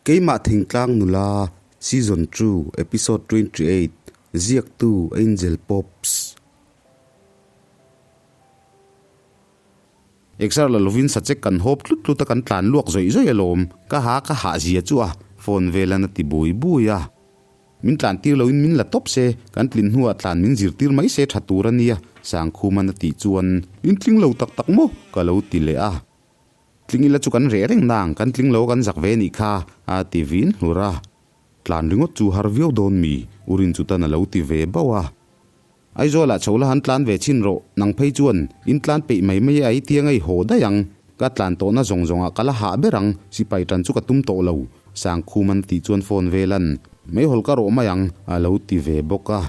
Keimah Thingtlang Nula Season 2 Episode 28 Ziaktu Angel Pops. Exer la lovin sachek kan hawp tlut tlut a kan tlan luak zawih zawih alawm. Ka ha ka hah zia chu a phone velan a ti bui bui a. Min tlan tir loin min la tawp se, kan tlin hnuah tlan min zirtir mai se tha tur a nia, Sangkhuman a tih chuan in tling lo tak tak maw? ka lo ti leh a. Tling ila chu kan reh reng nang, kan tling lo a kan zak ve nih kha, a ti vin hlur a. Tlan ringawt chu har viau dawn mi, U Rinchutan a lo ti ve bauh a. Aizawlah chho la han tlan ve chhin rawh, nang phei chuan in tlan peih mai mai a i tia ngei haw daih ang, ka tlan tawhna zawng zawngah ka la hah ber ang, sipai tan chu ka tum tawh lo, Sangkhum an tih chuan phone velan meihawl ka rawh mai ang a lo ti ve bawk a.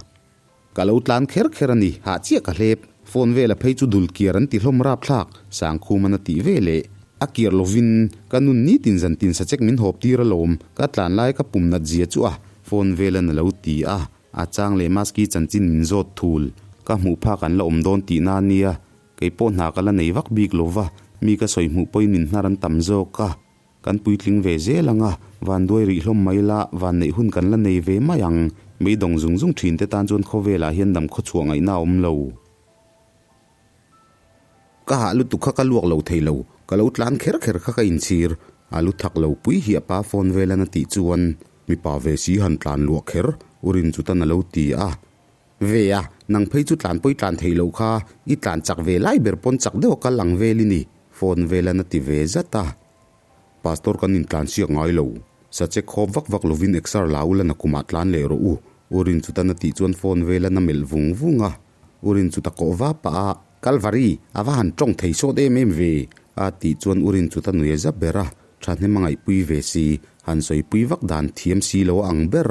Ka lo tlan kher kher a ni, hah chiah ka hlep, phone vela phei chu dul kiar an ti hlawm rapthlak, Sangkhum an a tih ve leh a kiar lovin ka nun nitin zantin sachek min hawp tir alawm, ka tlan lai ka pum nat zia chu a phone velan a lo ti a. A chang leh Maski chanchin min zawt thul. Ka hmuh phak an la awm dawn tihna a nia. Kei pawh hna ka la nei vak bik lo va, mi ka sawi hmuh pawhin min hnar an tam zawk a. Kan puitling ve zel ang a, vanduai rih hlawm mai la, vanneih hun kan la nei ve mai ang. Meidawng zung zung thin te tan chuan khawvelah hian dam khawchhuah ngaihna a awm lo. Ka hah lutuk kha ka luak lo thei lo, ka lo tlan kher kher kha ka inchhir. A lu thak lo pui hi a pa phone velan a tih chuan mipa ve si han tlan luah kher u rin chu tan a lo ti a. Ve a, nang phei chu tlan pawi tlan thei lo kha i tlan chak ve lai ber pawn chak deuh a kal ang vel i ni, phone velan a ti ve zat a. Pastor kan intlan siak ngai lo, sachek khawp vak vak lovin exer la ula nakumah tlan leh rawh u, u rin chu tan a tih chuan phone velan a melh vung vung a. Urin chu ta kawh va pah a, Kalvari, a va han tawng thei sawt em em ve, a tih chuan Urin chu ta nui a zap ber a, thahnem a ngaihpui ve si, han sawipui vak dan thiam si lo a ang ber.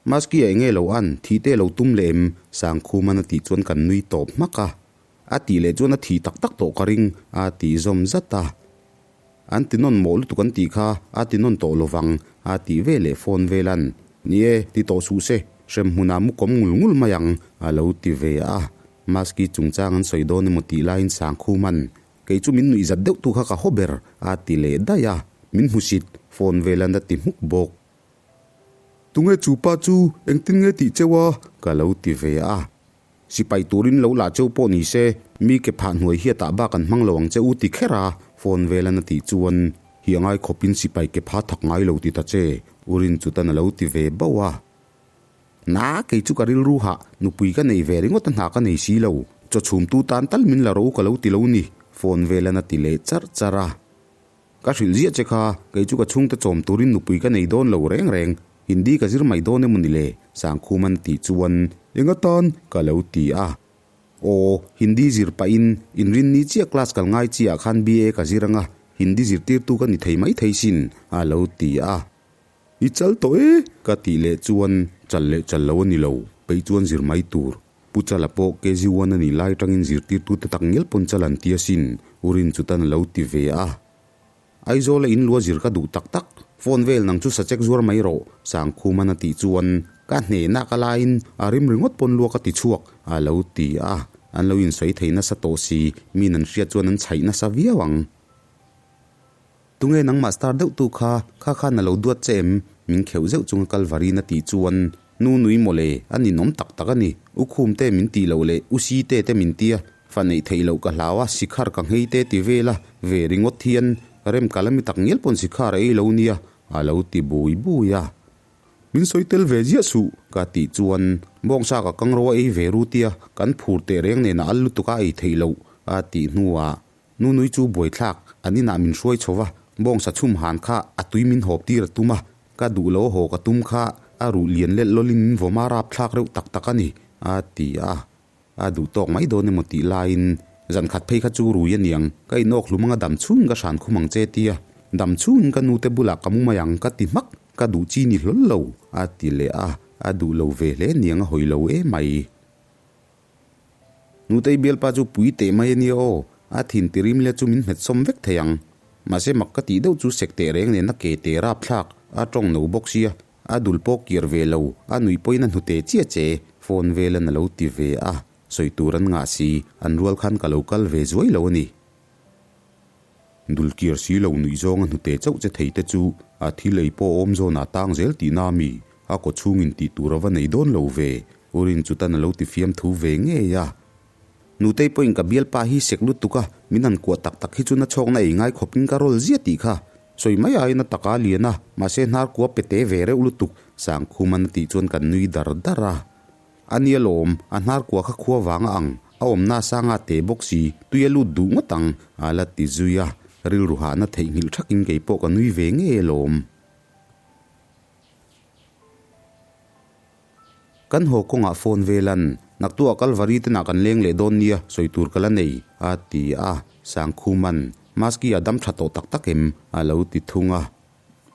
Maski a enge lo an, thih te lo tum leh em? Sangkhuman a tih chuan kan nui tawp hmak a. A tih leh chuan a thih tak tak tawh ka ring, a tih zawm zat a. An ti nawn mawh lutuk an tih kha a ti nawn tawh lovang a tih ve leh phone velan, Ni e, ti tawh suh se, hrem hmunah mu kawm ngul ngul mai ang a lo ti ve a. Maski chungchang an sawi dawn emaw tih laiin Sangkhuman, Kei chu min nuihzat deuh tu kha ka haw ber a ti leh daih a, min hmusit phone velan a ti hmuk bawk. Tunge chu pa chu engtin nge tih cheu a? ka lo ti ve a. Sipai turin lo lah cheu pawh ni se, mi ke phah hnuai hiat ah bak an hmang lo ang che u ti kher a, phone velan a tih chuan hi a ngai khawpin sipai ke pha thak ngai lo ti ta che, u Rinchutan a lo ti ve bauh a. Na, kei chu ka rilru hah, nupui ka nei ve ringawt a hna ka nei si lo, chaw chhumtu tan tal min la rawh u ka lo ti lo ni, phone velan a ti leh charh charh a. Ka hrilh ziah che kha, kei chu ka chhungte chawm turin nupui ka nei dawn lo reng reng, Hindi ka zir mai dawn emaw ni le? Sangkhuman a tih chuan, Eng atan? ka lo ti a. Aw, Hindi zir pahin inrinni chiah class kal ngai chiah ah khan BA ka zir anga, Hindi zirtirtu ka ni thei mai thei sin, a lo ti a. I chal tawh e, ka tih leh chuan, Chal leh chal lo a ni lo, peih chuan zir mai tur. Pu Chala pawh KG one a nih lai atangin zirtirtute tak ngial pawn Chal an ti asin, U Rinchutan a lo ti ve a. Aizawl a in lua zir ka duh tak tak, phone vel nang chu sachek zuar mai rawh, Sangkhuman a tih chuan ka hnehna ka laiin a rim ringawt pawn lua ka ti chhuak a lo ti a. An lo insawi thei nasa tawh si, min an hriat chuan an chhaih nasa viau ang. Tunge nangmah star deuh tu kha, kha khan a lo duat che em? Min kheuh zeuh chunga Kalvarin a tih chuan, Nu nui mawle, a ninawm tak tak a ni. U Khum te min tih loh leh U Si te te min tia, fa neih theih loh ka hlau a, sikhar ka nghei te ti vel a, ve ringawt hian rem ka la mi tak ngial pawn sikhar a ei lo nia, a lo ti bui bui a. Min sawi tel ve ziah suh, ka tih chuan, Bawngsa ka kang ro a ei ve ru tia, kan phur teh reng nen a al lutuk a ei theih loh, a tih hnuah Nunui chu buaithlak, an inah min hruai chho va, bawngsa chhum han kha a tui min hawp tir a tum a, ka duh lo haw ka tum kha a ruh lian lel lawlin min vawm a rapthlak reuh tak tak a ni, a ti a. A duh tawk mai dawn emaw tih laiin zan khat phei kha chu rui a niang, ka inawk hlum anga dam chhungin ka hran khum ang che tia, dam chhungin ka nute bulah ka mu mai ang ka ti hmak, ka duh chi ni hlawl lo, a ti leh a, a duh lo ve hle niang a hawi lo emai. Nutei bialpa chu pui teh mai a nia aw, a thin tirim le chu min hmet sawm vek thei ang. Mahse mak ka tih deuh chu sek teh reng nen a ke teh rapthlak, a tawng no bawk sia, a dul pawh kiar ve lo, a nuih pawhin a hnute chiah che, phone velan a lo ti ve a, sawi tur an ngah si, an rual khan ka lo kal ve zuai lo a ni. Dulkiar si lo nuih zawnga hnute chauh che thei te chu a thil ei pawh awm zawnah tang zel tihna a mi? A kaw chhungin tih tur a va nei dawn lo ve, U Rinchutan a lo ti fiamthu ve ngei a. Nutei pawhin ka bialpa hi sek lutuk a, min han kuah tak tak hi chu na chhawkna ei ngai khawpin ka rawl ziah tih kha. Sawi mai aiin a taka a lian a, mahse hnar kua pe te ve reuh lutuk, Sangkhuman a tih chuan kan nui dar dar a. A nia lawm, a hnar kua kha khua vang a ang, a awmna sanga te bawk si, tui a lut duh ngawt ang, a la ti zui a, rilru hahna theihnghilh thakin kei pawh ka nui ve ngei alawm. Kan haw kawngah phone velan, Naktuah Kalvari tenah kan leng leh dawn nia, sawi tur ka la nei, a ti a. Sangkhuman, Maski a dam tha tawh tak tak em? a lo ti thung a.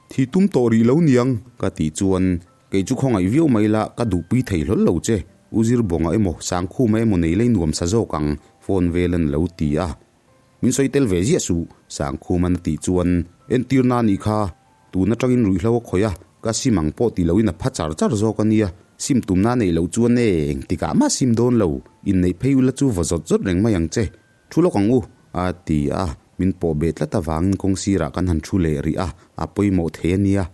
Thi tum tawh rih lo niang, ka tih chuan, Kei chu khawngaih viau mai la, ka duhpui thei hlawl lo che. U Zirbawnga emaw, Sangkhuma emaw nei lei nuam sa zawk ang, phone velan a lo ti a. Min sawi tel ve ziah suh, Sangkhuman a tih chuan, Entirna a nih kha, tun atangin ruihhlo a khawih a, ka sim ang pawh ti loin a pha char char zawk a nia, sim tumna a neih loh chuan e, engtikah mah sim dawn lo, inneih phei ula chu vaw zawt zawt reng mai ang che, thu lawk ang u, a ti a, min pawh beh tlat avangin kawng sirah kan han thu leh rih a, a pawimawh thei a nia.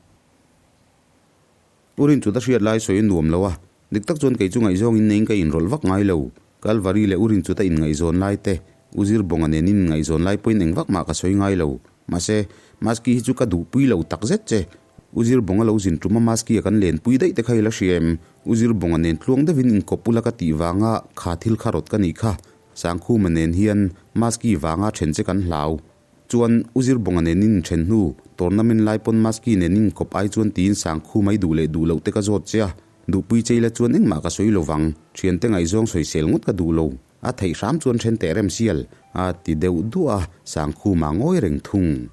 U Rinchuta hriat lai sawi a nuam lo a, dik tak chuan kei chu ngaihzawng in neiin ka inrawlh vak ngai lo. Kalvari leh U Rinchuta inngaihzawn lai te, U Zirbawnga nen in inngaihzawn lai pawhin eng vak mah ka sawi ngai lo. Mahse, Maski hi chu ka duhpui lo tak zet che. U Zirbawnga lo zin tum a Maski a kan lenpui daih te kha i la hria em? U Zirbawnga nen tluang deuhin inkawp ula ka tih vanga kha thil kha rawt ka nih kha. Sangkhuma nen hian Maski vanga then che kan hlau. Chuan, U Zirbawnga nen in inthen hnu, tournament lai pawn Maski nen in inkawp ai chuan tiin Sangkhu mai duh leh duh loh te ka zawt che a, duhpui che ila chuan engmah ka sawi lo vang, thiante ngaihzawng sawisel ngawt ka duh lo, a theih hram chuan then teh rem sial, a ti deuh duah a, Sangkhu mah ngawi reng thung.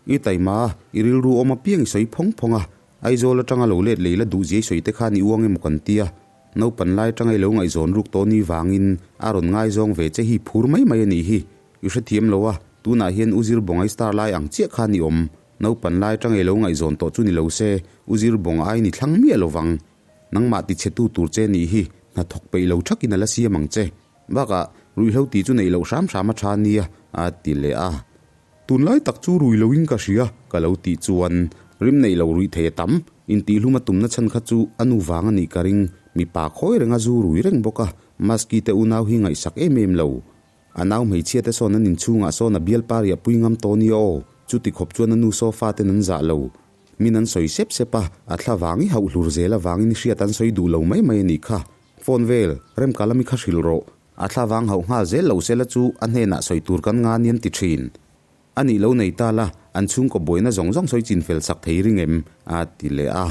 I taima a, i rilru awm apiang i sawi phawng phawng a, Aizawl atanga lo let lei la duh ziai sawi te khan i uang emaw kan ti a, naupan lai atanga i lo ngaihzawn ruk tawh ni vangin a rawn ngaizawng ve che hi phur mai mai a nih hi. I hrethiam lo a, tunah hian U Zirbawngai star lai ang chiah khan i awm. Naupan lai atanga i lo ngaihzawn tawh chu ni lo se, U Zirbawnga aiin i thlang miah lo vang. Nangmah tichhetu tur che nih hi, hna thawk peih lo thakin a la siam ang che. Bakah, ruihhlo tih chu neih loh hram hram a tha nia, a ti leh a. Tunlai tak chu rui loin ka hria, ka lo tih chuan rim neih lo ruih thei a tam. Intihhlum a tumna chhan kha chu a nu vang a nih ka ring. Mipa khawi renga zu rui reng bawk a, Maski te unau hi ngaihsak em em lo. A nau hmeichhia te sawn an inchhungah sawn a bialpa riah pui ngam tawh nia aw, chuti khawp chuan a nu sofa ten an zah lo. Min an sawi sep sep a, a thla vang i hauh hlur zel avangin i hriat an sawi duh lo mai mai a nih kha. Phone vel, Remka lami kha hrilh rawh. A thla vang hauh nghal zel lo sela chu a hnenah sawi tur kan nga nian ti thin. A nih lo nei ta la, an chhungkaw buaina zawng zawng sawi chin fel sak thei ring em? a ti leh a.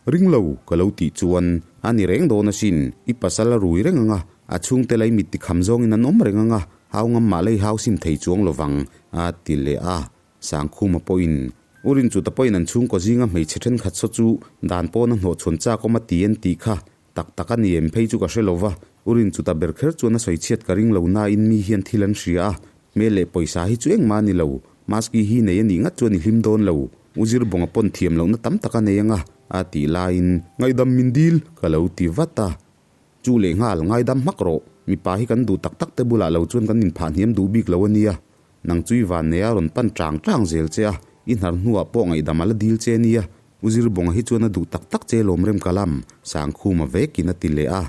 Ring lo, ka lo tih chuan, a ni reng dawn asin, i pasal a rui reng ang a, a chhungte lei mit tikham zawngin an awm reng ang a, hau ngam mah lei hau sim thei chuang lo vang, a ti leh a. Sangkhuma pawhin, U Rinchuta pawhin an chhungkaw zinga hmeichhe thenkhat saw chu dan pawna hnawhchhuan chak awm a ti an tih kha, Tak tak a ni em phei chu ka hre lo va, U Rinchuta ber kher chuan a sawi chhiat ka ring lo nain mi hian thil an hria a, hmel leh pawisa hi chu engmah a ni lo, Maski hi nei a nih ngat chuan i hlim dawn lo, U Zirbawnga pawn thiam lohna tam tak a nei anga a tih laiin Ngaidam min dil ka lo ti vat a, chu leh nghal ngaidam hmak rawh, mipa hi kan duh tak tak te bulah lo chuan kan inphah hniam duh bik lo a nia, nang chu i vannei a rawn pan tang tang zel che a, i hnar hnuah pawh ngaihdam a la dil che nia, U Zirbawnga hi chuan a duh tak tak che lawm rem ka lam, Sangkhuma vekin a ti leh a.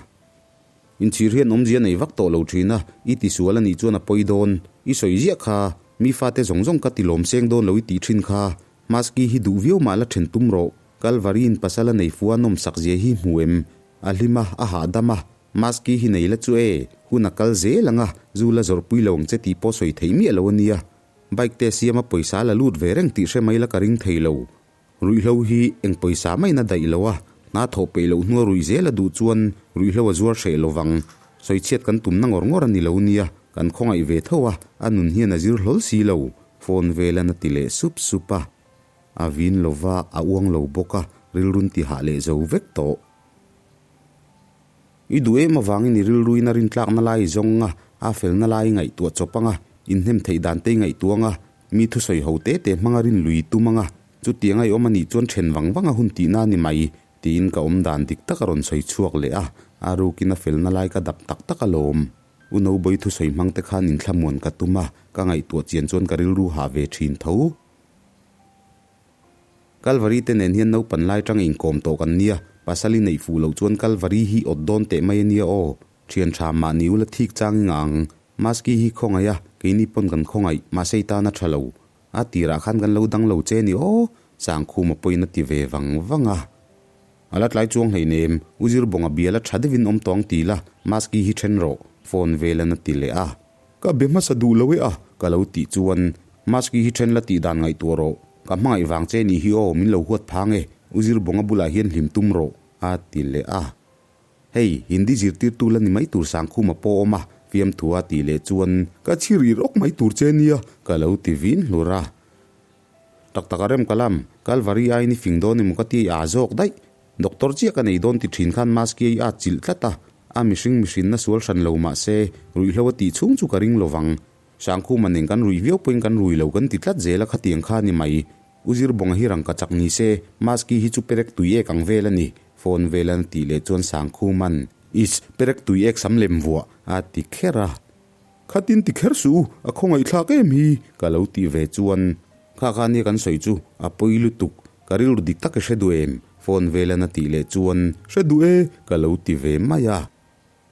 Inchhir hian awmzia nei vak tawh lo thin a, i tisual a nih chuan a pawi dawn. I sawi ziah kha, mi fate zawng zawng ka ti lawm seng dawn lo i tih thin kha. Maski hi duh viau mah la then tum rawh. Kalvari in pasal a nei fua nawm sak zia hi hmu em? A hlim a, a hahdam a. Maski hi nei la chu e, hun a kal zel ang a, zu la zawrhpui lo ang che tih pawh sawi theih miah lo a nia. Bike te siama pawisa la lut ve reng tih hre mai la ka ring thei lo. Ruihhlo hi eng pawisa main a daih lo a, hna thawh peih loh hnua ruih zel a duh chuan ruihhlo a zuar hreh lo vang. Sawichhiat kan tumna ngawr ngawr a ni lo nia, kan khawngaih ve tho a, a nun hian a zir hlawl si lo, phone velan a ti leh sup sup a. A vin lo va, a uang lo bawk a, rilrun ti hah leh zo vek tawh. I duh em avangin i rilruin a rintlakna lai i zawng a, a felna lai i ngaihtuah chawp ang a, inhnem theih dan te i ngaihtuah ang a, mi thusawi ho te te hmanga rinlui i tum ang a, chutiang a i awm a nih chuan then vang vang a hun tihna a ni mai, tiin ka awm dan dik tak a rawn sawi chhuak leh a, a rukin a felna lai ka dap tak tak alawm. U Nobawii thusawi hmang te khan inthlamuan ka tum a, ka ngaihtuah chian chuan ka rilru hah ve thin tho. Kalvari te nen hian naupan lai tang inkawm tawh kan nia, pasal i neih fuh loh chuan Kalvari hi awt dawn teh mai a nia aw. Thian tha mahni ula thik chang i ngah ang. Maski hi khawngaih a, keini pawn kan khawngaih, mahse i tan a tha lo. A tirah khan kan lo dang lo che ni aw, Sangkhuma pawhin a ti ve vang vang a. A la tlai chuang hleinem, U Zirbawnga bial a tha deuhin awm tawng ti la, Maski hi then rawh, phone velan a ti leh a. Ka be hmasa duh lo e a, ka lo tih chuan, Maski hi then la tih dan ngaihtuah rawh, ka hmangaih vang che nih hi aw, min lo huat phang e, U Zirbawnga bulah hian hlim tum rawh, a ti leh a. Hei, Hindi zirtirtu la ni mai tur Sangkhuma pawh awm a, fiamthu a tih leh chuan, Ka chhir ir awk mai tur che nia, ka lo ti vin hlur a. Tak tak a rem ka lam, Kalvari aiin i fing dawn emaw ka ti a zawk daih. Doctor chiah ka nei dawn ti thin khan mask hi a chilh tlat a, a mihring mihrinna sual hran lo mah se, ruihhlo a tih chhung chu ka ring lo vang. Sangkhuma nen kan ruih viau pawhin kan rui lo kan ti tlat zel a khatiang kha ni mai. U Zirbawnga hi rangka chak ni se, mask hi chu perek tui ek ang vel a ni, phone vel an tih leh chuan Sangkhuman, Is, perek tui ek sam lem vuah, a ti kher a. Khatin ti kher suh u, a khawngaihthlak em hi, ka lo tih ve chuan, Kha kha nia kan sawi chu, a pawi lutuk, ka rilru dik tak i hre duh em? Phone velan a tih leh chuan, Hre duh e, ka lo ti ve mai a.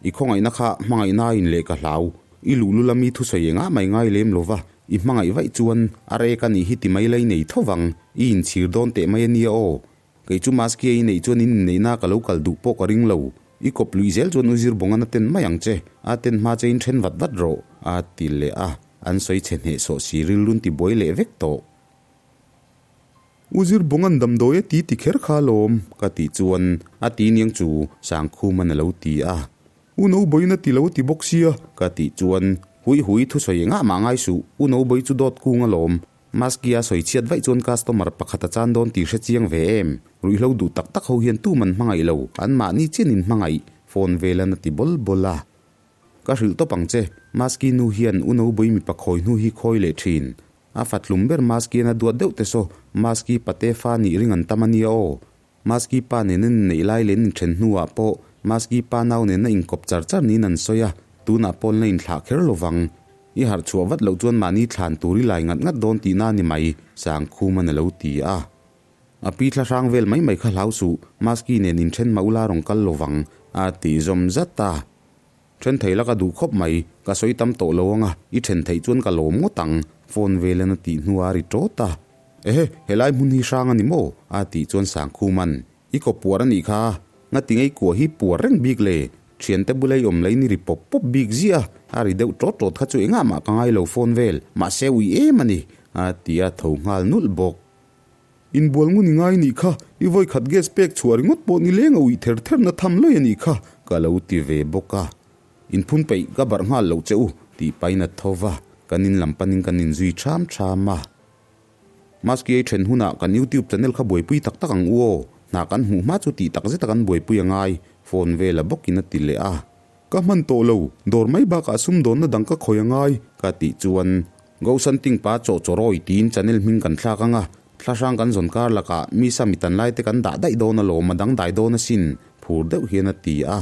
I khawngaihna kha hmangaihna a inleh ka hlau, i luhlul a mi thusawi engah mai ngai lem lo va, i hmangaih vaih chuan a rek a nih hi ti mai lai nei tho vang, i inchhir dawn teh mai a nia aw. Kei chu Maskia i neih chuan in inneihna ka lo kal duh pawh ka ring lo. I kawp luih zel chuan u Zirbawngan a ten mai ang che, a ten hma che in then vat vat rawh, a ti leh a, an sawi chhe hnehsawh si rilrun ti buai leh vek tawh. U Zirbawngan damdawi a ti ti kher kha alawm, ka tih chuan a ti niang chu Sangkhuman a lo ti a. U Nobawiin a ti lo a ti bawk sia, ka tih chuan Hui hui thusawi engah mah ngai suh, U Nobawi chu dawt kung alawm, Maski a sawi chhiat vaih chuan customer pakhat a chan dawn tih hre chiang ve em? Ruihhlo duh tak tak ho hian tuman hmangaih lo, anmahni chian in hmangaih, phone velan a ti bawl bawl a. Ka hrilh tawp ang che, Maski nu hian U Nobawi mipa khawi hnu hi khawi leh thin. A fa tlum ber Maski-an a duat deuh te saw, Maski pate fa nih ring an tam a nia aw. Maski pa nena inneih lai leh inthen hnuah pawh Maski pa nau nena inkawp char char niin an sawi a, tunah pawh an la inthlah kher lo vang. I harh chhuah vat loh chuan mahni thlan tur i lai ngat ngat dawn tihna a ni mai, Sangkhuman a lo ti a. A pi thla hrang vel mai mai kha hlau suh, Maski nen inthen mah ula rawn kal lo vang, a ti zawm zat a. Then thei la ka duh khawp mai, ka sawi tam tawh lo anga, i then theih chuan ka lawm ngawt ang, phone velan a tih hnuah a ri tawt a. Ehe, helai hmun hi hrang a ni maw? a tih chuan Sangkhuman, I kaw puar a nih kha, ngati ngei kua hi puar reng bik le, thiante bula i awm lain i ri pawp pawp bik ziah a, a ri deuh tawt tawt kha chu engah mah ka ngai lo phone vel, mahse ui em a ni, a ti a tho nghal nulh bawk. Inbual ngun i ngai nih kha, i vawi khat gas pek chhuah ringawt pawh ni leng a uih ther ther na tham lawi a nih kha, ka lo ti ve bawk a. Inphun peih ka barh nghal loh che u, tih pain a tho va, kan in lam panin kan inzui ṭham ṭham a. Maski ei ṭhen hunah kan YouTube channel kha buaipui tak tak ang u aw, hna kan hmuh hma chu tih tak zeta kan buaipui a ngai, phone vela bawkin a ti leh a. Ka hman tawh lo, dawr mai bakah sumdawnna dang ka khawi a ngai, ka tih chuan Gosan Ting pa chaw chawrawi tiin channel hming kan thlak ang a, thla hrang kan zawn kar lakah mi sa mi tan lai te kan dah daih dawn alawm a dangdai dawn asin, phur deuh hian a ti a.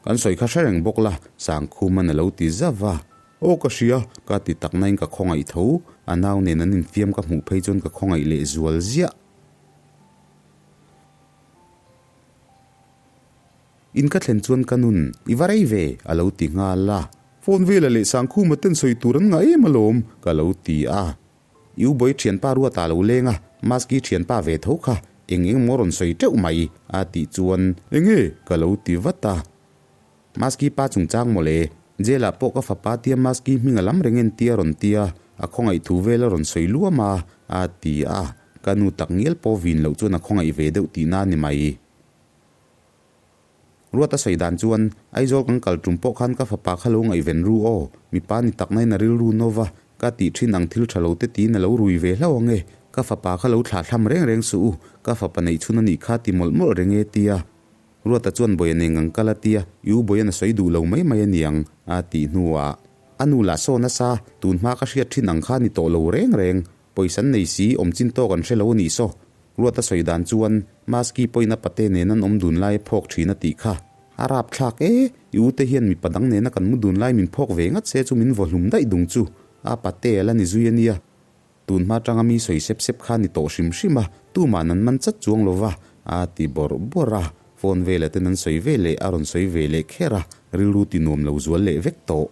Kan sawi kha hre reng bawk la, Sangkhuman a lo ti zauh va. Aw ka hria, ka ti tak nain ka khawngaih tho, a nau nen an infiam ka hmuh phei chuan ka khawngaih leh zual ziah. In ka thlen chuan ka nun, I va rei ve, a lo ti nghal a. Phone vela leh Sangkhuma ten sawi tur an ngah em alawm, ka lo ti a. I u bawi thianpa Ruata a lo leng a, Maski thianpa ve tho kha, eng eng maw rawn sawi teuh mai, a tih chuan, Enge? ka lo ti vat a. Maski pa chungchang mawle, jail ah pawh ka fapa tia Maski hming a lam reng en tia rawn tia, a khawngaih thu vel a rawn sawi luam a, a ti a. Ka nu tak ngial pawh vin loh chuan a khawngaih ve deuh tihna a ni mai. Ruat a sawi dan chuan, Aizawl kan kal tum pawh khan ka fapa kha lo ngaihven ru aw, mipa ni tak nain a rilru no va, ka tih thin ang thil tha lo te tiin a lo rui ve hlauh ang e, ka fapa kha lo thlah thlam reng reng suh u, ka fapa neih chhun a nih kha ti mawlh mawlh reng e tia. Ruata chuan Bawiha nen kan kal a tia, i u Bawiha'n a sawi duh lo mai mai a niang, a tih hnuah, A nu lah saw nasa, tun hma ka hriat thin ang kha ni tawh lo reng reng, Pawisa an nei si, awm chin tawk an hre lo a nih saw. Ruata sawi dan chuan, Maski pawhin a pate nen an awm dun lai a phawk thin a tih kha. A rapthlak e, i ute hian mipa dang nena kan mu dun lai min phawk ve ngat se chu min vaw hlum daih dung chu, a pate a la ni zui a nia. Tun hma tanga mi sawi sep sep kha ni tawh hrim hrim a, tuma'n an man chat chuang lo va, a ti bawrh bawrh a. Phone vela ten an sawi ve leh a rawn sawi ve leh kher a, rilru ti nuam lo zual leh vek tawh.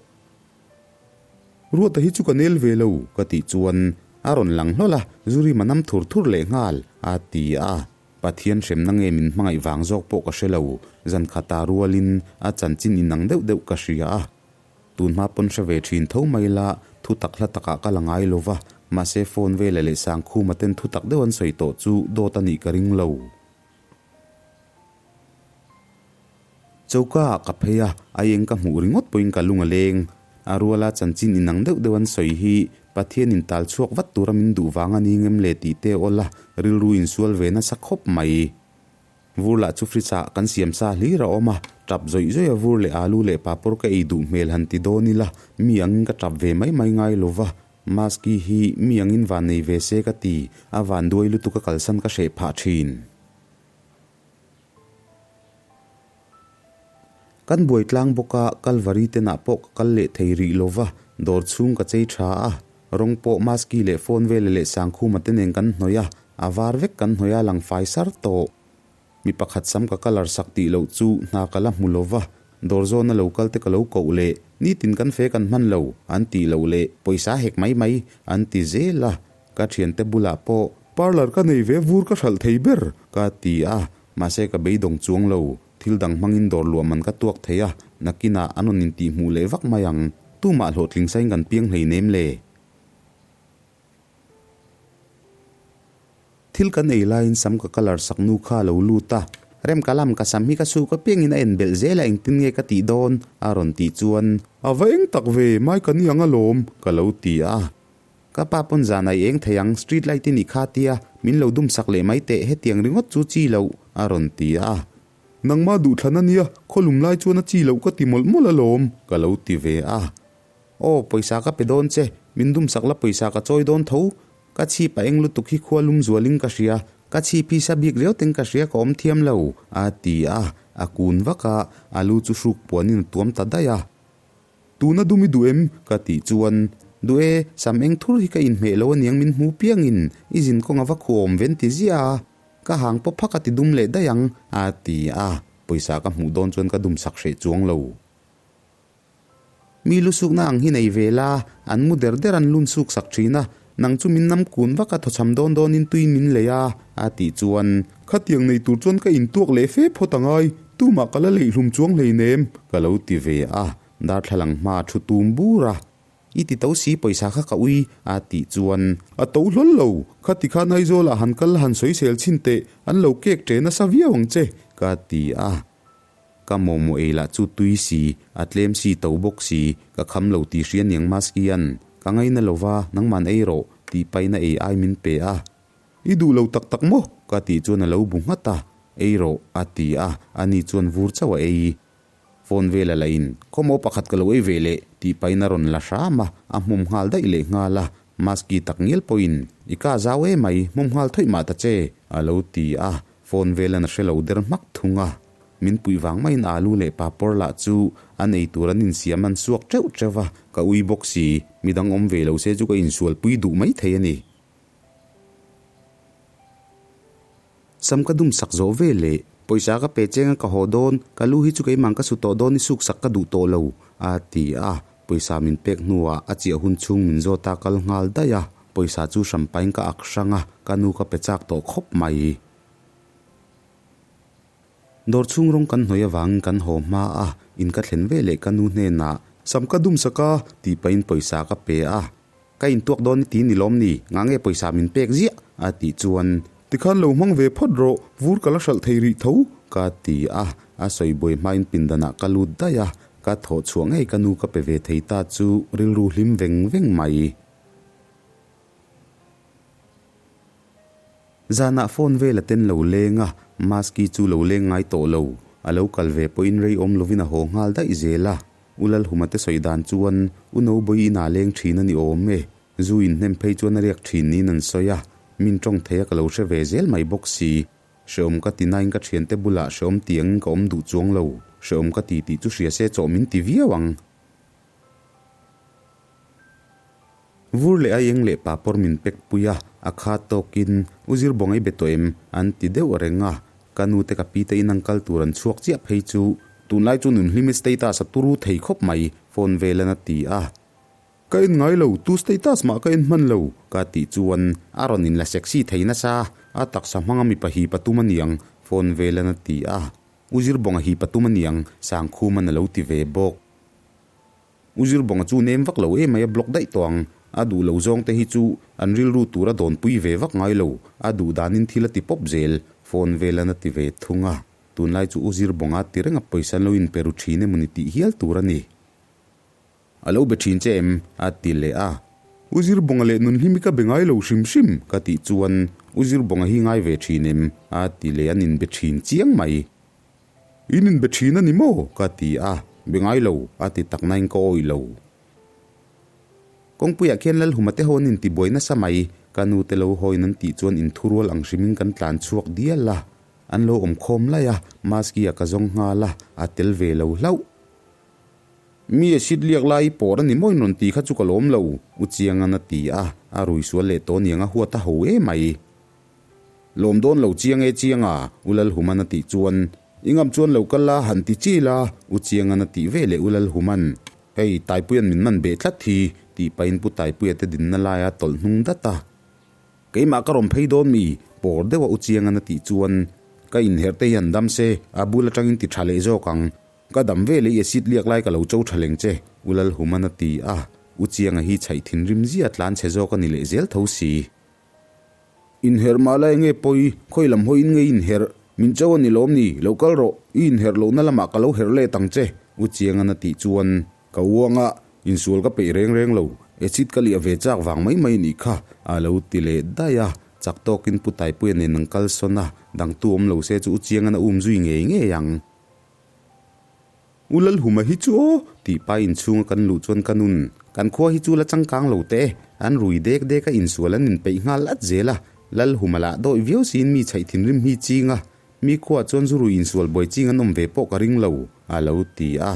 Ruata hi chu ka nel ve lo, ka tih chuan a rawn lang hlawl a, Zurima nam thur thur leh nghal, a ti a. Pathian hremna nge min hmangaih vang zawk pawh ka hre lo, zan khata rualin a chanchin inang deuh deuh ka hria a. Tun hma pawn hre ve thin tho mai la, thu tak hla takah ka la ngai lo va, mahse phone vela leh Sangkhuma ten thu tak deuh an sawi tawh chu dawt a nih ka ring lo. Choka ah ka phei a, a eng ka hmuh ringawt pawhin ka lung a leng. A ruala chanchin inang deuh deuh an sawi hi Pathianin tal chhuak vat tura min duh vang a ni ngem le tih te awl a, rilru insual ve nasa khawp mai. Vur lah chu fridge ah kan siam sa hlir a awm a, tap zawih zawih a vur leh alu leh papawr ka ei duh hmel han ti dawn ila, mi angin ka tap ve mai mai ngai lo va, Maski hi mi angin van nei ve se ka ti, a van duai lutuk a kalsan ka hreh phah thin. Kan buai tlang bawk a, Kalvari tenah pawh ka kal leh thei rih lo va, dawr chhung ka chei tha a, rawng pawh Maski leh phone vela leh Sangkhuma te nen kan hnawih a, a var vek kan hnawih a lang fai sar tawh. Mi pakhat sam ka colour sak tih loh chu hna ka la hmu lo va, dawr zawna lo kal te ka lo koh leh, nitin kan fe kan hman lo, an tih loh leh pawisa hek mai mai an ti zel a, Ka thiante bulah pawh parlour ka nei ve vur ka hralh thei ber ka ti a, mahse ka beidawng chuang lo. Thil dang hmangin dawr luah man ka tuak thei a, nakinah an rawn intihhmuh leh vak mai ang. Tumah hlawhtling sain kan piang hleinem le. Thil kan ei laiin sam ka colour sak nu kha a lo lut a, Rem ka lam ka sam hi ka suk apiangin a en belh zel a engtin nge ka tih dawn? a rawn tih chuan, A va eng tak ve, mai ka ni ang alawm, ka lo ti a. Ka pa pawn zan ai eng thei ang, street light i nih kha tia, min lo dum sak leh mai teh, hetiang ringawt chu chi loh, a rawn ti a. Nangmah duhthlan a nia, khawlum lai chuan a chi loh ka ti mawlh mawlh alawm, ka lo ti ve a. Aw, pawisa ka pe dawn che, min dum sak la pawisa ka chawi dawn tho, ka chhip a eng lutuk hi khua lum zualin ka hria, ka chhip hi sa bik riau teng ka hria ka awm thiam lo, a ti a, a kun vak a, a lu chu hruk puanin a tuam ta daih a. Tuna dum i duh em? ka tih chuan, Duh e, sam eng thur hi ka inhmeh lo aniang min hmu piangin i zin kawng a va khuawm ven ti ziah a, ka hang pawp phak a ti dum leh daih ang, a ti a, pawisa ka hmuh dawn chuan ka dum sak hreh chuang lo. Mi lu sukna ang hi nei ve la, an mu der der an lun suk sak thin a, nang chu min nam kun vak a thawchham dawn dawnin tui min lei a, a tih chuan, Khatiang nei tur chuan ka intuak leh fe phawt angai, Tumah ka la leihlum chuang hleinem, ka lo ti ve a, darthlalang hma a thu tum bur a. I ti to si pawisa kha ka ui, a tih chuan. A to hlawl lo, khati khan Aizawlah han kal han sawisel chhin teh, an lo kek ṭe nasa viau ang che, ka ti a. Ka mawhmawh ei lah chu tui si, a tlem si to bawk si, ka kham lo tih hria niang Maski-a'n, ka ngaina lo va, nangman ei rawh, tih paina ei ai min pe a. I duh lo tak tak maw? Ka tih chuan a lo bu nghat a, Ei rawh, a ti a, ani chuan vur chauh a ei. Phone vel a la in, Khawmaw pakhat ka lo ei ve leh, tih pahin a rawn la hram a, a hmawm nghal daih leh nghal a, Maski tak ngial pawhin, I ka zau e mai, hmawm nghal thawih mah ta che, a lo ti a, phone velan a hre lo der hmak thung a. Min puih vang maiin alu leh papawr lah chu an ei tur an insiam an suak teuh teuh va, ka ui bawk si, midang awm ve lo se chu ka insualpui duh maithei a ni. Sam ka dum sak zawh ve leh pawisa ka pe cheng a ka haw dawn, ka lu hi chu keimah ka su tawh dawn i suk sak ka duh tawh lo, a ti a. Pawisa min pek hnuah a chiah hun chhung min zawt a kal nghal daih a, pawisa chu hrampain ka ak hrang a, ka nu ka pe chak tawh khawp mai. Dawr chhung rawng kan hnawih avangin kan haw hma a, in ka thlen ve leh ka nu hnenah Sam ka dum sak a, tih pahin pawisa ka pe a. Ka intuak dawn i ti ni lawm ni, ngah nge pawisa min pek ziah? a tih chuan, Tikhan lo hmang ve phawt rawh, vur ka la hralh thei rih tho, ka ti a. A sawi buai hmain pindanah ka lut daih a, ka thawh chhuah ngei ka nu ka pe ve thei ta chu rilru hlim veng veng mai. Zanah phone vel a ten lo leng a, Maski chu lo leng ngai tawh lo. A lo kal ve pawhin rei awm lovin a haw nghal daih zel a. U Lalhuma te sawi dan chuan U Nobawi inah leng thin a ni awm e. Zu inhnem phei chuan a riak thin niin an sawi a, min tawng thei a ka lo hre ve zel mai bawk si. Hreawm ka ti nain ka thiante bulah hreawm tiangin ka awm duh chuang lo. Hreawm ka ti tih chu hria se chawh min ti viau ang. Vur leh aieng leh papawr min pek pui a, a kha tawkin, U Zirbawnga i be tawh em? an ti deuh reng a. Ka nu te ka pi te in an kal tur an chhuak chiah phei chu tunlai chu Nunhlimi status a turu thei khawp mai, phone velan a ti a. Ka en ngai lo, tu status mah ka en hman lo, ka tih chuan a rawn inla sexy thei nasa, a taksa hmanga mipa hip a tum aniang, phone velan a ti a. U Zirbawnga hip a tum aniang, Sangkhuman a lo ti ve bawk. U Zirbawnga chu nem vak lo emai a block daih tawh ang, a duh lo zawng te hi chu an rilru tur a dawnpui ve vak ngai lo, a duh danin thil a ti pawp zel, phone velan a ti ve thung a. Tunlai chu U Zirbawnga ti reng a pawisa an lo inpe ru thin emawni tih hial tur a ni. A lo be thin che em? a ti leh a. U Zirbawnga leh Nunhlimi ka be ngai lo hrim hrim ka tih chuan U Zirbawnga hi ngai ve thin em? a ti leh an inbe thin chiang mai. In inbe thin a ni maw? ka ti a, be ngai lo a ti tak nain ka awih lo. Kawngpuiah khian Lalhuma te ho an intibuai nasa mai, ka nu te lo hawiin an tih chuan inthurual ang hrimin kan tlan chhuak dial a. An lo awm khawm laih a, Maski-a ka zawng nghal a, a tel ve lo hlauh. Mi a sit liak lai i pawr a ni maw in rawn ti kha chu ka lawm lo, U Chiangan a ti a, a rui sual leh tawh niang a huat a ho emai. Lawm dawn lo chiang e Chianga, U Lalhuman a tih chuan, I ngam chuan lo kal la han ti chi la, U Chiangan a tih ve leh U Lalhuman, Hei, Taipuia'n min man beh tlat hi, tih pahin Pu Taipuia te dinna laia tawlh hnung dat a. Keimah ka rawn phei dawn mi? Pawr deuha U Chiangan a tih chuan, Ka inherh te hi han dam se, a bul atangin ti tha leh zawk ang. Ka dam ve leh i acid liak lai ka lo cho tha leng che, U Lalhuman a ti a, U Chianga hi chhaih thinrim zia tlan chhe zawk a ni leh zel tho si. Inherh mah la enge pawi, khawi lam hawiin nge i inherh? Min cho a ni lawm ni, lo kal rawh, i inherh lohna lamah ka lo herh let ang che, U Chiangan a tih chuan ka uang a, insual ka peih reng reng lo, acid ka liah ve chak vang mai mai nih kha, a lo ti leh daih a, chak tawkin Pu Taipuia nen an kal sawn a, dangtu awm lo se chu U Chiangan a um zui ngei ngei ang. U Lalhuma hi chu aw! tih pa inchhunga kan luh chuan ka nun, kan khua hi chu la changkang lo teh e, an rui dek dek a insual an inpeih nghal at zel a, Lalhuma lah dawih viau siin mi chhaih thinrim hi ching a, mi khuaah chuan zu rui insual buai ching an awm ve pawh ka ring lo, a lo ti a.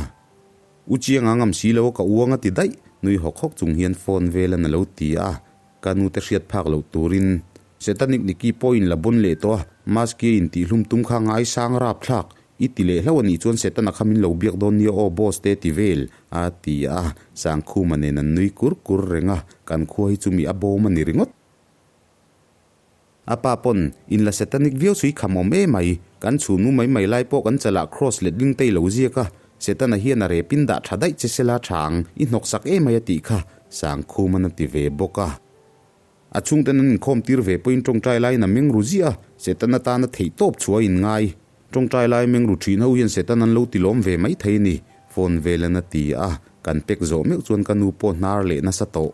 U Chianga ngam si lo a ka uang a ti daih, nui hawk hawk chung hian phone velan a lo ti a, ka nute hriat phak loh turin Setanic Niki pawhin la bon leh tawh a, Maski a intihhlum tum kha ngaisang rapthlak i ti leh hlauh a nih chuan Setana kha min lo biak dawn nia aw boss te ti vel a ti a, Sangkhuma nen an nui kur kur reng a, kan khua hi chu mi a bawm a ni ringawt. A pa pawn in la Setanic viau chu i kham awm emai, kan chhunmu mai mai lai pawh kan chalah cross letling te i lo ziak a, Setana hian a repin dah tha daih che sela tha ang, i hnawksak emai a tih kha Sangkhuman a ti ve bawk a. A chhungten an inkhawm tir ve pawhin tawngtai laiin a meng ru ziah a, Satan atana theih tawp chhuah a inngai. Tawngtai lai meng ru thin ho hian Satan an lo ti lawm ve mai thei a ni, phone velan a ti a, kan pek zawh meuh chuan ka nu pawh hnar leh nasa tawh.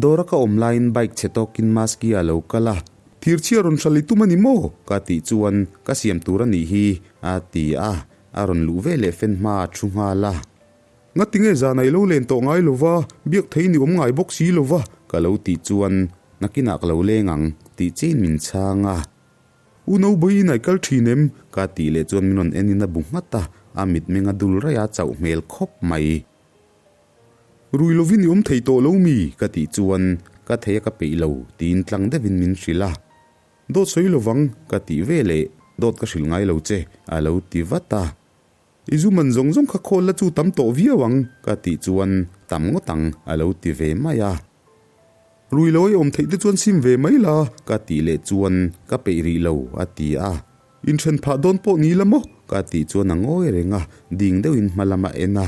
Dawra ka awm laiin bike chhe tawkin Maski a lo kal a, Thirchhia rawn hral i tum a ni maw? ka tih chuan ka siam tur a nih hi, a ti a, a rawn luh ve leh fan hma a thu nghal a. Ngati nge zan ai lo len tawh ngai lova, biak thei ni awm ngai bawk si lova, ka lo tih chuan nakinah ka lo leng ang tih chiin min chhang a. U Nobawii in ai kal thin em? ka tih leh chuan min rawn en in a bu nghat a, a mitmeng a dul raih a chauh hmel khawp mai. Rui lovin i awm thei tawh lo mi? ka tih chuan ka thei a ka peih lo tiin tlang deuhin min hrilh a. Dawt sawi lovang ka tih ve leh dawt ka hrilh ngai lo che a lo ti vat a. I zu man zawng zawng kha khawl la chu tam tawh viau ang ka tih chuan tam ngawt ang a lo ti ve mai a. Rui lo ei awm theih te chuan sim ve mai la ka tih leh chuan ka peih rih lo a ti a. Inthen phah dawn pawh ni la maw ka tih chuan a ngawi reng a, ding deuhin hma lam a en a.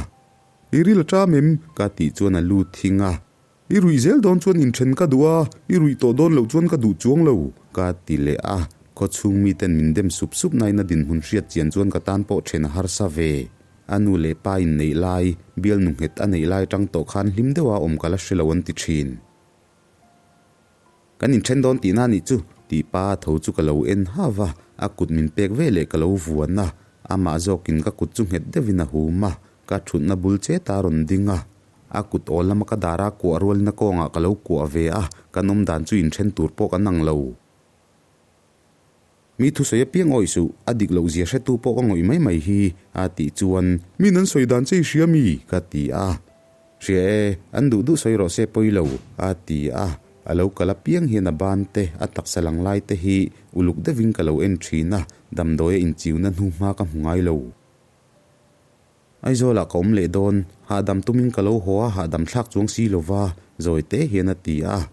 I ril a ṭam em? ka tih chuan a lu thing a. I ruih zel dawn chuan inthen ka duh a, i ruih tawh dawn loh chuan ka duh chuang lo, ka ti leh a. Khawchhung miten min dem sup sup nain a dinhmun hriat chian chuan ka tan pawh then a harsa ve. A nu leh pa inneih lai, bialnu nghet a neih lai atang tawh khan hlim deuha awm ka la hre lo an ti thin. Kan inthen dawn tihna nih chu, tih pa tho chu ka lo en ha va, a kut min pek ve leh ka lo vuan a, amah zawkin ka kut chu nghet deuhin a hum a, ka thutna bul chet a rawn ding a. A kut awl lama ka dara kuah rualina kawngah ka lo kuah ve a, kan awm dan chu inthen tur pawh kan ang lo. Mi thusawi apiang awih suh, a dik loh zia hretu pawh ka ngawih mai mai hi, a tih chuan, Min an sawi dan che i hria mi? ka ti a. Hria e, an duh duh sawi rawh se pawi lo, a ti a. A lo kal apiang hian a ban te, a taksa lang lai te hi uluk deuhin ka lo en thin a, damdawi a inchiuna hnu hma ka hmu ngai lo. Aizawlah ka awm leh dawn, hahdam tumin ka lo haw a, hahdam thlak chuang si lo va, zawi te hian a ti a.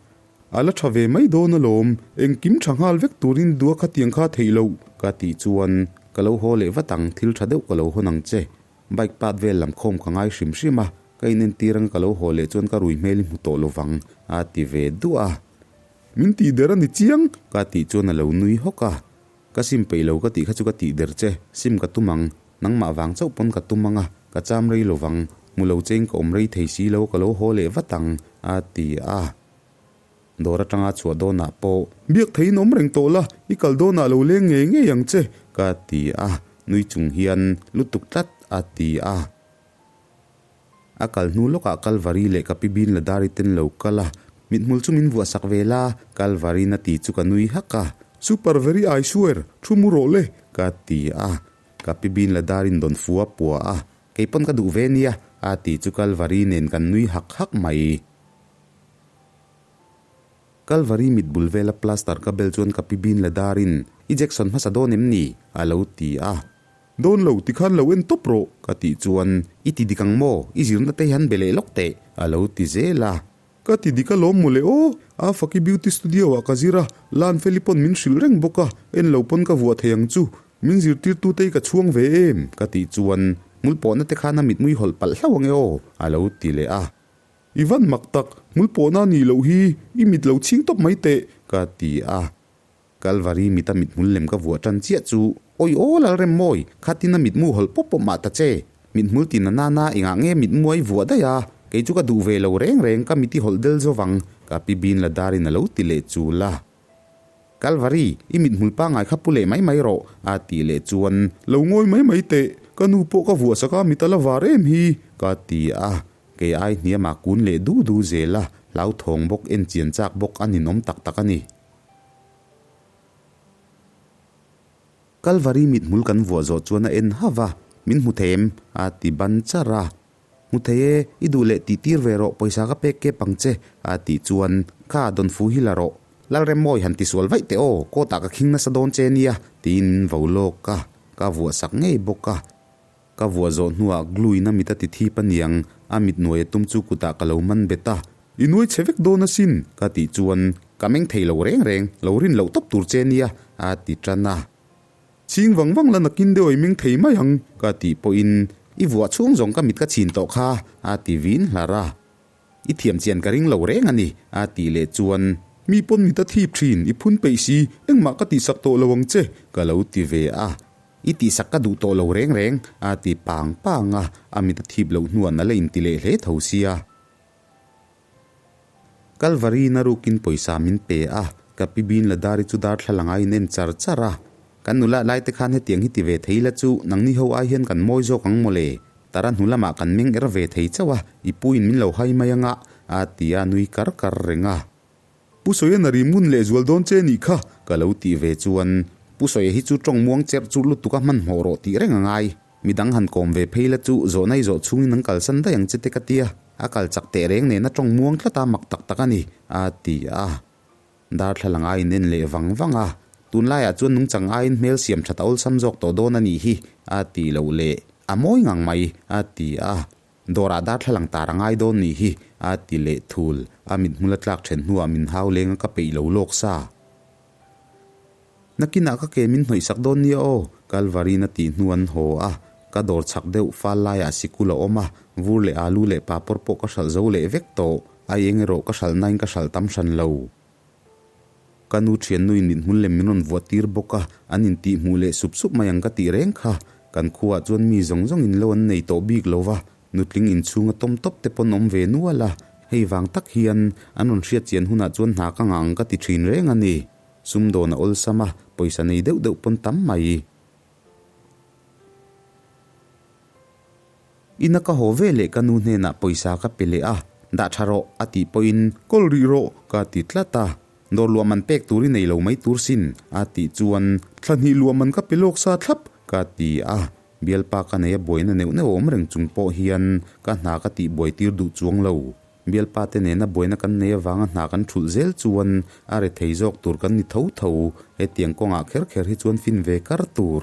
A la tha ve mai dawn alawm, engkim tha nghal vek turin dua khatiang kha theih loh, ka tih chuan ka lo haw leh vat ang, thil tha deuh ka lo hawn ang che. Bike part vel lam khawm ka ngai hrim hrim a, ka inentir anga ka lo haw leh chuan ka rui hmel i hmu tawh lo vang, a ti ve duah a. Min tih der a ni chiang, ka tih chuan a lo nui hawk a. Ka sim peih lo ka tih kha chu ka tih der che, sim ka tum ang, nangmah vang chauh pawn ka tum ang a, ka cham rei lo vang, hmu lo chein ka awm rei thei si lo ka lo haw leh vat ang, a ti a. Dawr atanga chhuah dawnah pawh, Biak theiin awm reng tawh la, i kal dawnah lo leng ngei ngei ang che, ka ti a, nui chung hian lutuk tlat a ti a. A kal hnu lawkah Kalvari leh ka pi Bin Ladari ten lo kal a, mithmul chu min vuah sak ve la, Kalvari-in a ti chu ka nui hak a. Super very I swear, thu mu rawh le, ka ti a. Ka pi Bin Ladari-in dawn fu a pua a, kei pawn ka duh ve nia, a ti chu Kalvari nen kan nui hak hak mai. Kalvari mit bul vela plaster ka bel chuan ka pi Bin Ladari-in, I Jackson hmasa dawn em ni? a lo ti a. Dawn lo, tikhan lo en tawp rawh, ka tih chuan, I ti dik ang maw? I zirna te hian be leh lawk teh, a lo ti zel a. Ka ti dik alawm mawle aw, a Faki Beauty Studio ah ka zir a, Lan Feli pawn min hrilh reng bawk a, en lo pawn ka vuah thei ang chu, min zirtirtu te hi ka chhuang ve em, ka tih chuan, hmul pawhna te khan a mithmui hawlh palh hlauh ang e aw, a lo ti leh a. I van mak tak, hmul pawhna a nih loh hi, i mit lo chhing tawp mai teh, ka ti a. Kalvari mita mithmul lem ka vuah tan chiah chu, Awi aw Lalremmawi, khatin a mitmu hawlh pawp pawp mah ta che. Mithmul tin a nana engah nge mitmu a i vuah daih a, kei chu ka duh ve lo reng reng, ka mit i hawlh del zo vang, ka pi bin la darin a lo ti leh chul a. Kalvari, i mithmul pangai kha pu leh mai mai rawh, a tih leh chuan, Lo ngawi mai mai teh, ka nu pawh ka vuah sak a, mit a la var em hi, ka ti a. Kei ai hniamah kun leh du du zel a, hlauthawng bawk, enchian chak bawk a ninawm tak tak a ni. Kalvari mithmul kan vuah zawh chuan a en hauh a, Min hmu thei em? a ti ban char a. Hmu thei e, i duh leh tih tir ve rawh, pawisa ka pek kep ang che, a tih chuan, Kha, Dawnfu hi la rawh. Lalremmawi han tisual vaih teh aw, court ah ka khing nasa dawn che nia, tiin min vo lawk a, ka vuah sak ngei bawk a. Ka vuah zawh hnuah glue in a mit a ti thip a niang, a mit nuai a tum chu kutah ka lo man bet a. I nuai chhe vek dawn asin, ka tih chuan ka meng thei lo reng reng, lo rin loh tawp tur che nia, a ti tan a. Chhing vang vang la nakin deuh i meng thei mai ang, ka tih pawhin i vuah chhung zawng ka mit ka chhin tawh kha, a ti vin hlar a. I thiam chian ka ring lo reng a ni, a tih leh chuan. Mi pawn mit a thip thin, i phun peih si, engmah ka tihsak tawh lo ang che, ka lo ti ve a. I tihsak ka duh tawh lo reng reng, a ti pang pang a, a mit a thip loh hnuah na la inti leh hle tho sia. Kalvari na rukin pawisa min pe a, ka pi Bin Ladari chu darthlalang a inen char char a. Kan nula lai te khan hetiang hi ti ve thei la chu nangni ho ai hian kan mawi zawk ang mawle. Tara hnu lamah kan meng er ve thei chauh a, i puiin min lo hai mai anga, a ti a nui kar kar reng a. Pu Sawian a rim ngun lehzual dawn che nih kha, ka lo tih ve chuan Pu Sawia hi chu tawng muang cherh churh lutuk a hmanhmawh rawh tih reng a ngai. Midang han kawm ve phei la chu zawhna i zawh chhungin an kalsan daih ang che te ka tia, a kal chak teh reng nen a tawng muang tlat a mak tak tak a ni, a ti a. Darthlalang a inen leh vang vang a, tunlaiah chuan nungchang aiin hmel siam that a awlsam zawk tawh dawn a nih hi, a ti loh leh, a mawi ngang mai, a ti a. Dawrah darthlalang tar a ngai dawn nih hi, a ti leh thul, a mithmul a tlak then hnuah min hau leng a ka peih lo lawk sa. Nakinah ka ke min hnawih sak dawn nia aw, Kalvarin a tih hnu an haw a, ka dawr chhak deuh fal laiah sikul a awm a, vur leh alu leh papawr pawh ka hralh zo leh vek tawh, a eng erawh ka hralh nain ka hralh tam hran lo. Ka nu thiannuin mithmul lem min rawn vuah tir bawk a, an intih hmuh leh sup sup mai ang ka tih reng kha, kan khuaah chuan mi zawng zawngin lo an nei tawh bik lo va, nutling inchhunga tawm tawp te pawn awm ve nual a, hei vang tak hian an rawn hriat chian hunah chuan hna ka ngah ang ka ti thin reng a ni. Sumdawn a awlsam a, pawisa nei deuh deuh pawn tam mai. Ina ka haw ve leh ka nu hnenah pawisa ka pe leh a, dah tha rawh a tih pawhin kawl rih rawh ka ti tlat a. Dawr luah man pek tur i nei lo mai tur sin, a tih chuan, Thla hnih luah man ka pe lawk sa thlap, ka ti a. Bialpa ka nei a buaina neuh neuh a awm reng chung pawh hian ka hna ka tih buai tir duh chuang lo. Bialpa te nena buaina kan nei avanga hna kan thulh zel chuan a rethei zawk tur kan ni tho tho, hetiang kawngah kher kher hi chuan fin ve kar tur.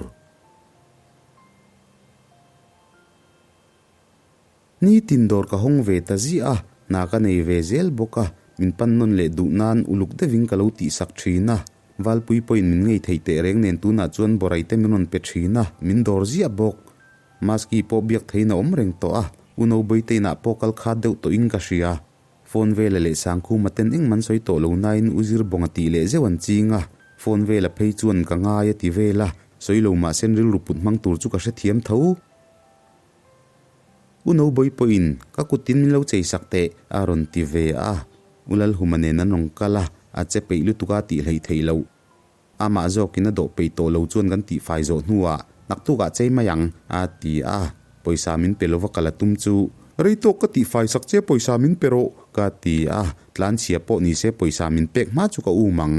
Nitin dawr ka hawng ve ta ziah a, hna ka nei ve zel bawk a, min pan nawn leh duh nan uluk deuhin ka lo tihsak thin a. Valpui pawhin min ngei theih teh reng nen tunah chuan borai te min rawn pe thin a, min dawr ziah bawk. Maski pawh biak theiin a awm reng tawh a, U Nobawite inah pawh kal khat deuh tawhin ka hria. Phone vela leh Sangkhuma ten engmah an sawi tawh lo nain U Zirbawnga tih leh zeuh an ching a, phone vela phei chuan ka ngai a ti vel a, sawi lo mahse rilru put hmang tur chu ka hrethiam tho. U Nobawih pawhin ka kutin min lo chei sak teh a rawn ti ve a, U Lalhuma nen an rawn kal a, a che peih lutuk a tih hleih theih loh. Amah zawkin a dawh peih tawh lo chuan kan tihfai zawh hnuah naktukah chei mai ang a ti a, pawisa min pe lova kal a tum chu rei tawk ka tihfai sak che pawisa min pe rawh ka ti a, tlanchhia pawh ni se pawisa min pek hma chu ka um ang.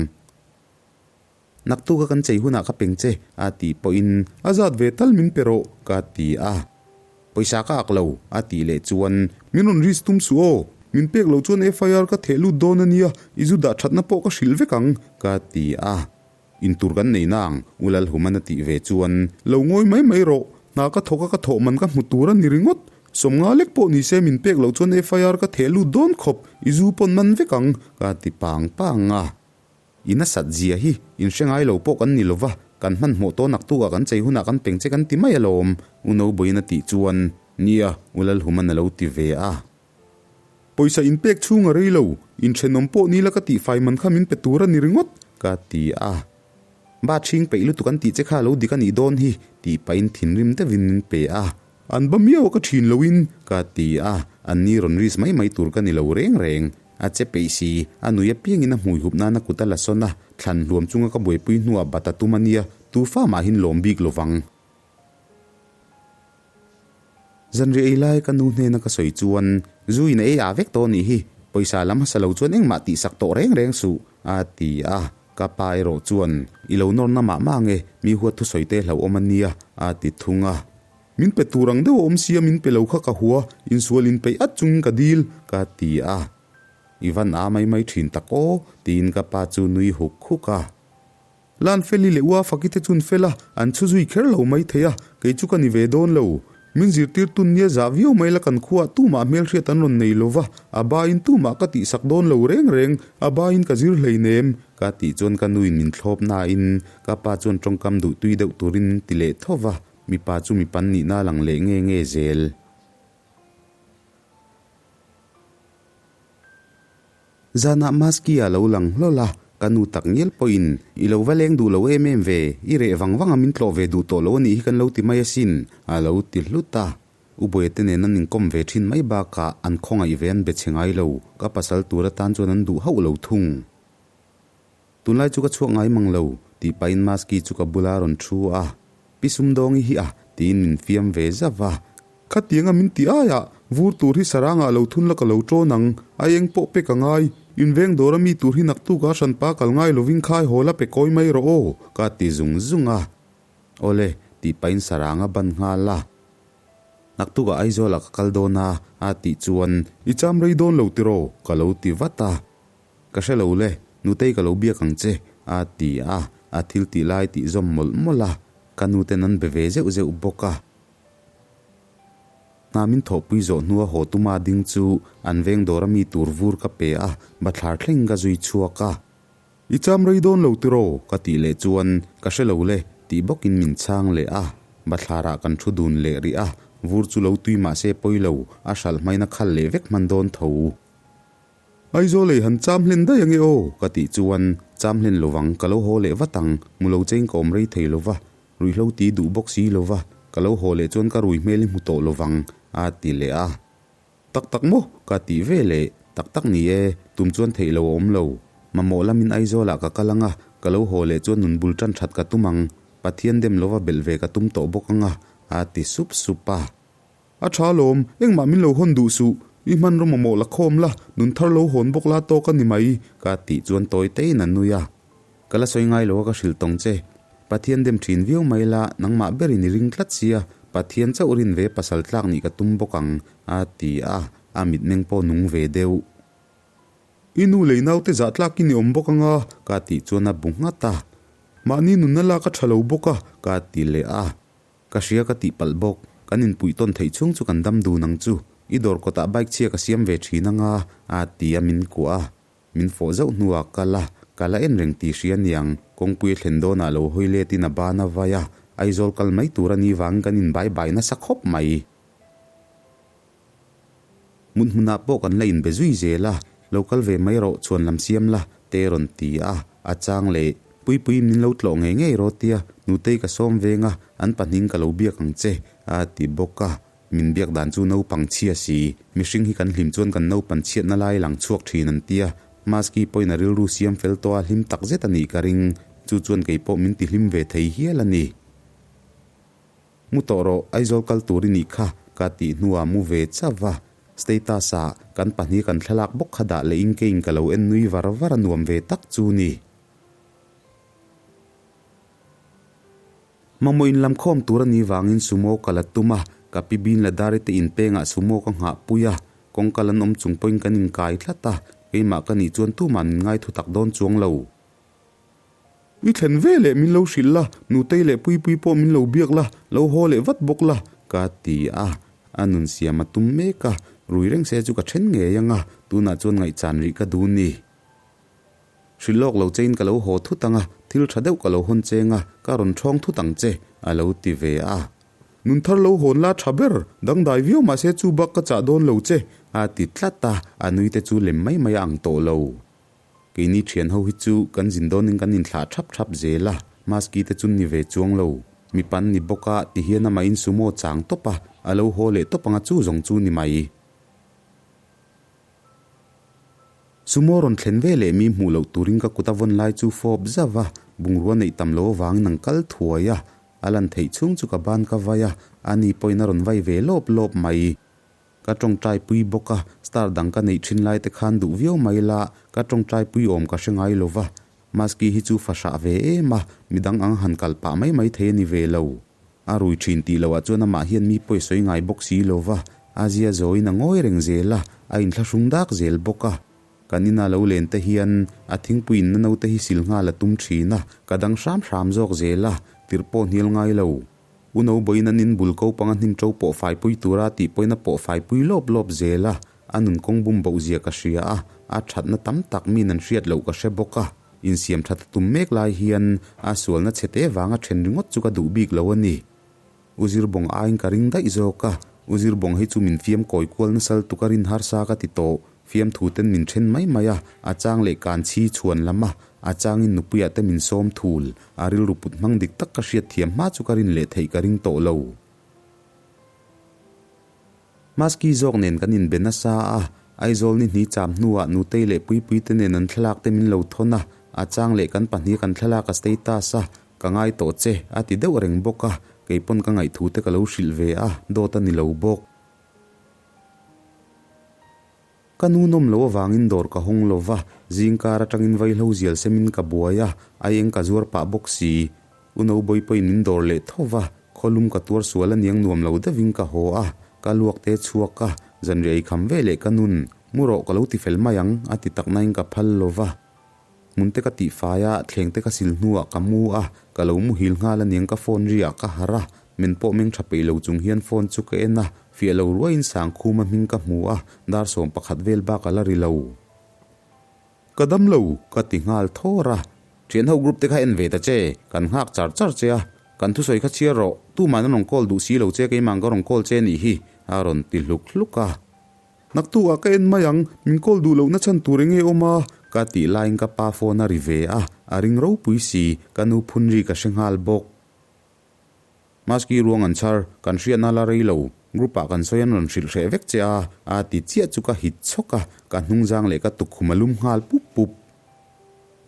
Naktuka kan chei hunah ka peng che a tih pawhin a zat ve tal min pe rawh ka ti a. Pawisa ka ak lo, a tih leh chuan, Min rawn risk tum suh aw, min pek loh chuan FIR ka theh lut dawn a nia, i zu dah thatna pawh ka hrilh vek ang, ka ti a. In tur kan nei nang, U Lalhuman a tih ve chuan, Lo ngawi mai mai rawh, hna ka thawk a ka thawh man ka hmu tur a ni ringawt, sawmnga lek pawh ni se min pek loh chuan FIR ka theh lut dawn khawp, i zu pawn man vek ang, ka ti pang pang a. I nasat zia hi in hre ngai lo pawh kan ni lova, kan hmanhmawh tawh naktukah kan chei hunah kan peng che kan ti mai alawm, U Nobawiin a tih chuan, Nia, U Lalhuman a lo ti ve a. Pawisa in pek chhung a rei lo, in thenawm pawh ni la ka tihfai man kha min pe tur a ni ringawt, ka ti a. Ba chhing peih lutuk an tih che kha a lo dik a nih dawn hi, tih pahin thinrim deuhin min pe a. An ba miau a ka thin loin, ka ti a, an ni rawn risk mai mai tur ka ni lo reng reng. A che peih si, a nui apiangin a hmui hup nana kut a la sawn a, thlan hluam chunga ka buaipui hnuah bat a tum a nia, tu fa mahin lawm bik lo vang. Zanriah ei lai ka nu hnena ka sawi chuan, Zu in a ei ah vek tawh nih hi, pawisa lam hmasa lo chuan engmah tihsak tawh reng reng suh, a ti a. Ka pa erawh chuan, I lo nawrna mah mah nge, mi huat thusawi te hlauhawm a nia, a ti thung a. Min pe tur ang deuh a awm sia min pe lo kha ka hua, insual inpeih at chungin ka dil, ka ti a. I van a mai mai thin tak aw, tiin ka pa chu nui huk huk a. Lan Feli leh Ua Faki te chun fel a, an chhu zui kher lo mai thei a, kei chu ka ni ve dawn lo. Min zirtir tun nia zah viau mai la kan khuaah tumah hmelhriat an rawn nei lo va, a bain tumah ka tihsak dawn lo reng reng, a bain ka zir hleinem, ka tih chuan ka nuin min thlawp nain ka pa chuan tawngkam duhtui deuh turin min ti leh tho va. Mipa chu mipan nihna a lang leh nge nge zel. Zanah Maski a lo lang hlawl a, ka nu tak ngial pawhin, I lo va leng duh lo em em ve, i reh vang vang a min tlawh ve duh tawh lo a nih hi kan lo ti mai asin, a lo ti hlut a. U Buaia te nen an inkawm ve thin mai bakah an khawngaih ve an be chhe ngai lo, ka pasal tur atan chuan an duh hauh lo thung. Tunlai chu ka chhuak ngai mang lo, tih pahin Maski chu ka bula rawn thu a. Pi Sumdawngi hi a, tiin min fiam ve zauh a. Khatianga min ti aiah, vur tur hi sarangah lo thun la ka lo ṭawn ang, a eng pawh pe ka ngai, inveng dawra mi tur hi naktuka hranpa kal ngai lovin khai haw la pe kawi mai rawh aw, ka ti zung zung a. Awle, tih pahin sarang a ban nghal a. Naktukah Aizawlah ka kal dawn a, a tih chuan, I cham rei dawn lo tiraw? ka lo ti vat a. Ka hre lo le, nutei ka lo biak ang che, a ti a, a thil tih lai tih zawm mawlh mawlh a, ka nuten an be ve zeuh zeuh bawk a. Hna min thawhpui zawh hnua haw tuma ding chu an veng dawra mi tur vur ka pe a, bathlar thleng ka zui chhuak a. I cham rei dawn lo tiraw? ka tih leh chuan ka hre lo le tih bawkin min chhang leh a, bathlarah kan thu dun leh rih a, vur chu lo tui mah se pawi lo, a hralh hmain a khal leh vek hman dawn tho. Aizawl ei han cham hlen daih ange aw, ka tih chuan cham hlen lovang, ka lo haw leh vat ang, mu lo chein ka awm rei thei lova, ruihhlo ti duh bawk si lova, ka lo haw leh chuan ka rui hmel hi hmu tawh lovang, a ti leh a. Tak tak maw? ka tih ve leh, tak tak ni e, tum chuan theih lo a awm lo. Mamawh lamin Aizawlah ka kal anga, ka lo haw leh chuan nun bul tan that ka tum ang, Pathian dem lova belh ve ka tum tawh bawk anga, a ti sup sup a. A tha lawm, engmah min lo hawn duh suh. I hmanraw mamawh la khawm la, nun thar lo hawn bawk la tawk a ni mai, ka tih chuan tawi teiin a nui a. Ka la sawi ngai lo a ka hrilh tawng che. Pathian dem thin viau mai la, nangmah berin i ring tlat sia, Pathian chauh rin ve pasal tlak nih ka tum bawk ang, a ti a, a mitmeng pawh nung ve deuh. I nu lei naute zah tlakin i awm bawk anga, ka tih chuan a bu nghat a. Mahni nunna lak a tha lo bawk a, ka ti leh a. Ka hria ka tih palh bawk, kan inpuih tawn theih chhung chu kan dam dun ang chu. I dawr kawtah bike chhia ka siam ve thin anga, a ti a min kuah a. Min fawh zauh hnuah kal a, ka la en reng tih hria niang, kawngpui a thlen dawnah lo hawi letin a ban a vai a, Aizawl kal mai tur a ni vangin kan inbai bai nasa khawp mai. Mut hmunah pawh kan la inbe zui zel a, lo kal ve mai rawh chhuan lam siam la, te rawn ti a, a chang leh, Puipuiin min lo tlawh ngei ngei rawh tia, Nutei ka sawm veng a, an pahning ka lo biak ang che, a ti bawk a. Min biak dan chu naupang chhia si, mihring hi kan hlim chuan kan naupan chhiatna lai lang chhuak thin an tia, Maski pawhin a rilru siam fel tawh a hlim tak zet a nih ka ring, chu chuan kei pawh min ti hlim ve thei hial a ni. Mu tawh rawh, Aizawl kal tur i nih kha, ka tih hnuah mu ve chauh a, status ah kan pahnih kan thlalak bawk kha dah leh in keiin ka lo en nui var var a nuam ve tak chu ni. Mamawh in lam khawm tur a nih vangin sumo ka la tum a, ka pi bin la dari te inpengah sumo ka nghah pui a, kawngka lan awm chung pawhin kan inkai tlat a, keimah ka nih chuan tumah min ngai thu tak dawn chuang lo. I thlen ve leh min lo hrilh la, Nutei leh Puipui pawh min lo biak la, lo haw leh vat bawk la, ka ti a, a nun siam a tum mek a, rui reng se chu ka then ngei ang a, tunah chuan ngaihchan rih ka duh ni. Hrilh lawk lo chein ka lo haw thut ang a, thil tha deuh ka lo hawn cheng a, ka rawn thawng thut ang che, a lo ti ve a. Nun thar lo hawn la tha ber, dangdai viau mah se chu bak ka chah dawn lo che, a ti tlat a, a nui te chu lem mai mai a ang tawh lo. Keini thian ho hi chu kan zin dawnin kan inthlah thap thap zel a, Maski te chu ni ve chuang lo. Mipa an ni bawk a, tihian amahin sumo chang tawp a, a lo haw leh tawp ang a chu zawng chu ni mai. Sumo rawn thlen ve leh mi hmuh loh turin ka kut a vawn lai chu fawp zauh a, bungrua neih tam lo avangin an kal thuai a, a lan theih chhung chu ka ban ka vai a, ani pawhin a rawn vai ve lawp lawp mai. Ka tawngtai pui bawk a, star dang ka neih thin lai te khan duh viau mai la, ka tawngtai pui awm ka hre ngai lo va, Maski hi chu fahrah ve em a, midang ang han kal pah mai mai thei a ni ve lo. A rui thin tih loh ah chuan amah hian mi pawi sawi ngai bawk si lo va, a zia zawiin a ngawi reng zel a, a inthlahrung dak zel bawk a. Kan ina lo len te hian a thingpui in na naute hi sil nghal a tum thin a, ka dang hram hram zawk zel a, tirh pawh hnial ngai lo. U Nobawiin an in bul ko panga hnim to pawh faipui tura tih pawhin a pawh faipui lawp lawp zel a, a nun kawng bum boh zia ka hria a, a thatna tam tak min an hriat loh ka hre bawk a. Insiam that a tum mek lai hian a sualna chhe te vanga then ringawt chu ka duh bik lo a ni. U Zirbawng aiin ka ring daih zawk a, U Zirbawng hi chu min fiam kawi kual nasal tuk a rin harsa ka ti tawh. Fiamthu ten min then mai mai a, a chang leh kan chhi chhuan lam a, a changin nupuiah te min sawm thul. A rilru put hmang dik tak ka hriat thiam hma chu ka rin leh theih ka ring tawh lo. Maski zawk nen kan inbe nasa a, Aizawl ni hni cham hnuah Nutei leh Puipui te nen an thlalak te min lo thawn a, a chang leh kan pahnih kan thlalak a status a, ka ngai tawh che a ti deuh reng bawk a, keipawn ka ngaihthu te ka lo hrilh ve a, dawt a ni lo bawk. Ka nu nawm loh avangin dawr ka hawng lo va, zingkar atangin vaihlo zial semin ka buai a, aieng ka zuar pah bawk si. U Nobawi pawhin min dawr leh tho va, khawlum ka tuar sual aniang nuam lo deuhin ka haw a, ka luak te chhuak a, zanriah ei kham ve leh ka nun, mu rawh ka lo ti fel mai ang, a ti tak nain ka phal lo va. Hmun te ka tihfai a, thleng te ka sil hnuah ka mu a, ka lo muhil nghal aniang ka phone ri ah ka harh a, men pawh meng tha peih lo chung hian phone chu ka en a, fiah lo ruaiin Sangkhuma hming ka hmu a, dar 11 vel bak a la ri lo. Ka dam lo, ka ti nghal thawr a, thian ho group te kha en ve ta che, kan nghak char char che a, kan thusawi kha chhiar rawh, tuman an rawn call duh si lo che keimah ka rawn call che nih hi, a rawn ti hluk hluk a. Naktuk ah ka en mai ang, min call duh lohna chhan tur enge awm a? Ka tih laiin ka pa phone a ri ve a, a ring ropui si, ka nu phun ri ka hre nghal bawk. Maski ruang an chhar, kan hriatna la rei lo, group ah kan sawi an rawn hrilh hreh vek che a, a ti chiah chu ka hit chhawk a, ka hnungzang leh ka tukkhum a lum nghal pup pup.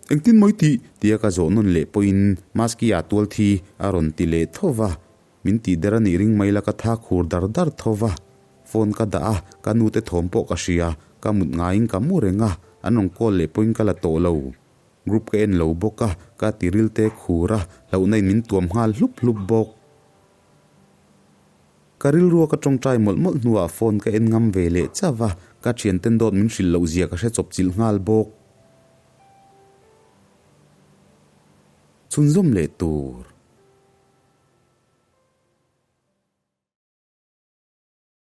Engtin mawi tih? Tia ka zawh nawn leh pawhin Maski ah tual thi a rawn ti leh tho va, min tih der a nih ring mai la ka tha khur dar dar tho va. Phone ka dah a, ka nu te thawm pawh ka hria. Ka mut ngaiin ka mu reng a, an rawn call leh pawhin ka la tawh lo. Group ka en lo bawk a, ka ti ril te khur a, hlauhna in min tuam nghal hlup hlup bawk. Ka rilrua ka tawngtai mawlh mawlh hnuah phone ka en ngam ve leh chauh a, ka thianten dawt min hrilh loh zia ka hre chawp chilh nghal bawk. Chhunzawm leh tur.